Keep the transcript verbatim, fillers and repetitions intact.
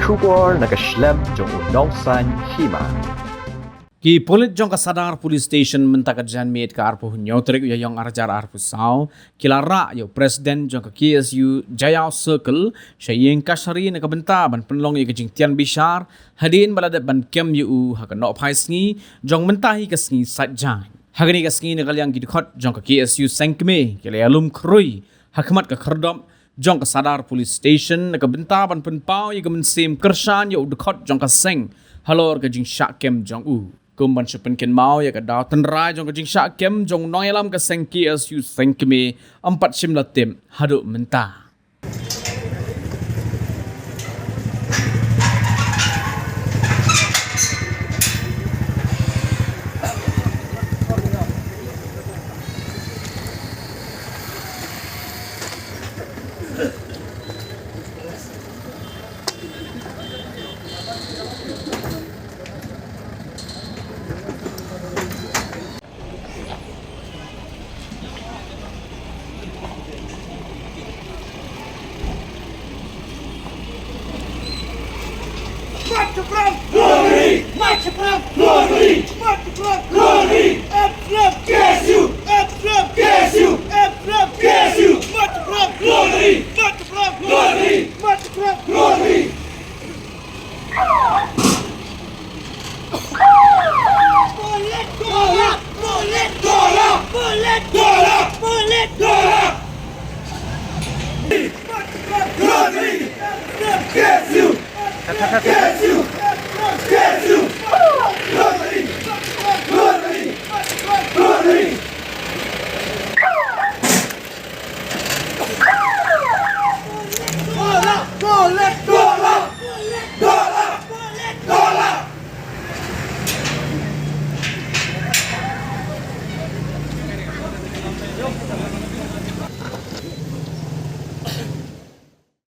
Khubor na ka shlem jong u Nongsaiñ Hima. Ki pulit jong ka Sadar Police Station mynta ka janmiet ka arphew hynñiew tarik u Ïaïong arhajar arphew saw ki la rah ïa u president jong ka K S U Jaïaw Circle sha ïing kashari na ka bynta ban pynlong ïa ka jingtian bishar hadien ba la dep ban kem ïa u ha ka nohphai sngi jong mynta hi ka sngi Saitjaiñ. Ha kane ka sngi na ka liang ki dkhot jong ka K S U Seng Kmie ki la ïalum khrui ha khmat ka khyrdop jong ka Sadar Police Station na ka bynta ban pynpaw ïa ka mynsiem kyrshan ïa u dkhot jong ka seng halor ka jingshah kem jong u. Kum ban shu pynkynmaw ïa ka daw tynrai jong ka jingshah kem jong u nongïalam ka seng K S U Seng Kmie, ym pat shym la tip haduh mynta. March to front! Glory! March to front! Glory! March to front! Glory! F F! K S U! F F! K S U! F F! K S U! March to front! Glory! March to front! Glory! March to front! Glory!